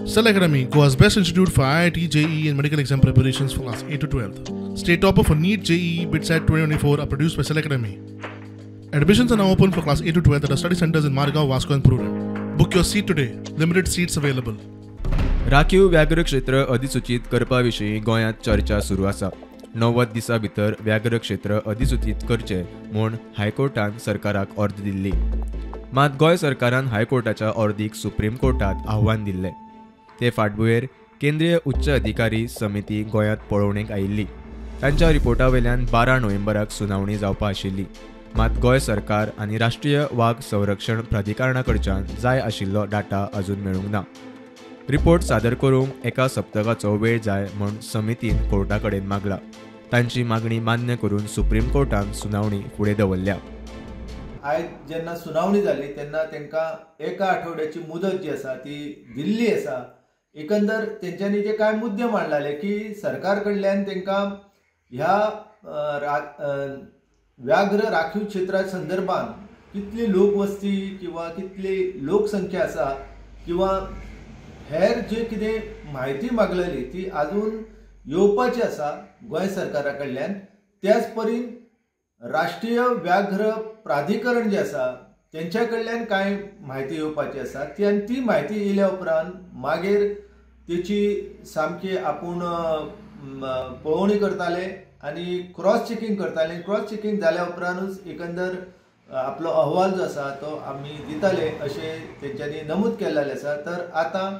Cell Academy, Goa's best institute for IIT, JEE and medical exam preparations for class 8 to 12. State topper for NEET, JEE, BITSAT 2024 are produced by Cell Academy. Admissions are now open for class 8 to 12 at our study centers in Margao, Vasco and Purulem. Book your seat today. Limited seats available. राखीव व्याघ्र क्षेत्र अधिसूचीत करपा विशीं गोंयांत चर्चा सुरू आसा. 90 दिसां भितर व्याघ्र क्षेत्र अधिसूचीत करचें म्हूण हायकोर्टान सरकाराक ऑर्द दिल्ली. मात गोंय सरकारान हायकोर्टाच्या ऑर्दीक सुप्रीम कोर्टांत आव्हान दिल्लें. ते फाटभुंयेर केंद्रीय उच्च अधिकारी समिती गोंयांत पळोवणेक आयिल्ली. तांच्या रिपोर्टा वयल्यान 12 नोव्हेंबराक सुनावणी जावपा आशिल्ली. मात गोंय सरकार आनी राष्ट्रीय वाग संरक्षण प्राधिकरणा कडच्यान जाय आशिल्लो डाटा अजून मेळूंक ना. रिपोर्ट सादर करूंक एका सप्तकाचो वेळ जाय म्हूण समितीन कोर्टा कडेन मागला. तांची मागणी मान्य करून सुप्रीम कोर्टान सुनावणी फुडें दवरल्या. आयज जेन्ना सुनावणी जाली तेन्ना तांकां एका आठवड्याची मुदत जी आसा ती दिल्ली आसा. एकंदर तेंच्यांनी जे कांय मुद्दे मांडलेले की सरकार कडल्यान तांकां ह्या व्याघ्र राखीव क्षेत्रा संदर्भात कितली लोकवस्ती किंवा कितली लोकसंख्या आसा किंवा हेर जे कितें म्हायती मागलेली ती आजून येवपाची आसा गोंय सरकारा कडल्यान. त्याच परीन राष्ट्रीय व्याघ्र प्राधिकरण जे आसा तेंच्या कडल्यान कांय म्हायती येवपाची आसा ती, आनी ती म्हायती येयल्या उपरांत मागीर तेची सामकी आपूण पळोवणी करताले आनी क्रॉस चेकिंग करताले. क्रॉस चेकिंग जाल्या उपरांतूच एकंदर आपलो अहवाल जो आसा तो आमी दिताले अशें तेंच्यांनी नमूद केल्लें आसा. तर आतां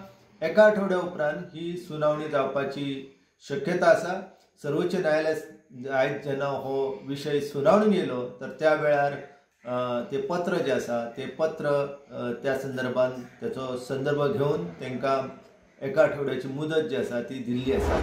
एका आठवड्या उपरांत ही सुनावणी जावपाची शक्यता आसा. सर्वोच्च न्यायालय आयज जेन्ना हो विशय सुनावणीक येयलो तर त्या वेळार ते पत्र जे आसा ते पत्र त्या संदर्भात तेचो संदर्भ घेवन तांकां एका आठवड्याची मुदत जी आसा ती दिल्ली आसा.